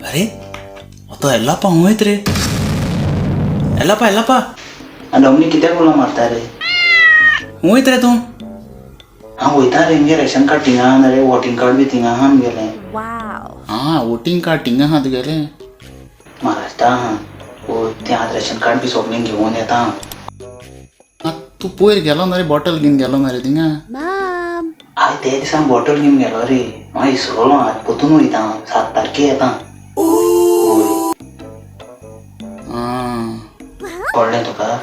अरे हो तो येल्लाप्पा वयत रे. येल्लाप्पा येल्लाप्पा. डॉमनी कित्याक उलो मारता रे? वयत रे तूं? हांव वयता रे, मगे रेशन कार्ड थिंगा आहा रे, वोटींग कार्ड बी थिंगा आहा मगेलें. Wow. आं, वोटींग कार्ड थिंगा आहा तुगेलें? महाराष्ट्रा आहा. हय, तें आतां रेशन कार्ड बी सगळें घेवन येता हांव. आं, तूं पयर गेलो ना रे, बॉटल घेवन गेलो ना रे थिंगा? Mom. हांव ते दिसा बॉटल घेवन गेलो रे, हांव इसरलो. आतां परतून वयता हांव, 7 तारखे येता. हय. आं. कळ्ळें तुका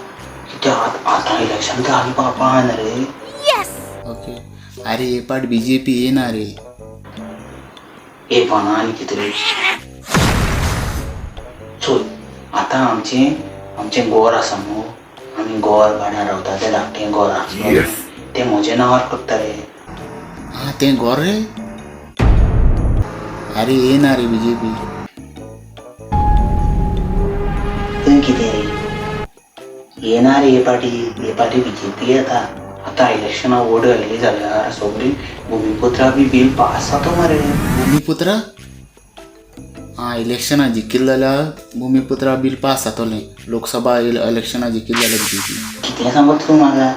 कित्याक? आतां इलेक्शन तर आमी पावपा आहा न्ही रे. Yes. Okay. अरे हे पाट बी जे पी येना रे. येवपाना आनी कितें रे? चोय, आतां आमचें आमचें गोर आसा न्हू, आमी गोर वाड्यार रावता, तें धाकटें गोर आसा तें म्हज्या नांवार करता रे. आं, तें गोर रे. अरे येना रे बी जे पी. थंय कितें रे, येना रे हे पाटी? हे पाटी बी जे पी येता. आतां इलेक्शनां वोट घातली जाल्यार सगळीं भुमीपुत्रा बी बील पास जाता मरे. भुमिपुत्रा? आं, इलेक्शनां जिखले जाल्यार भुमिपुत्रा बील पास जातलें. लोकसभा इलेक्शनां जिखले जाल्यार बी जे पी. कितें सांगता तूं म्हाका?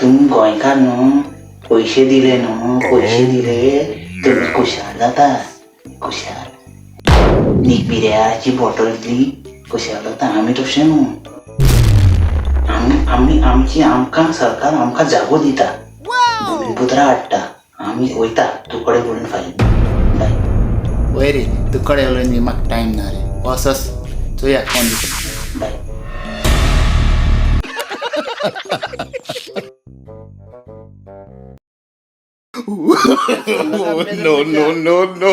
तुमी गोंयकार न्हू, पयशे दिले न्हू, पयशे दिले तुमी खुशाल जाता. खुशाल निकबिऱ्याची बॉटल दिली, खुशाल जाता. आमी तशें न्हू. आमी आमी आमची आमकां सरकार आमकां जागो दिता, भुमिपुत्रा हाडटा. आमी वयता तूं कडेन उलोवन फाल्यां. बाय. वय रे, तुकडे उलोवन म्हाका टायम ना रे. वस वस, चोया कोण दिता. बाय. No, no, no, no.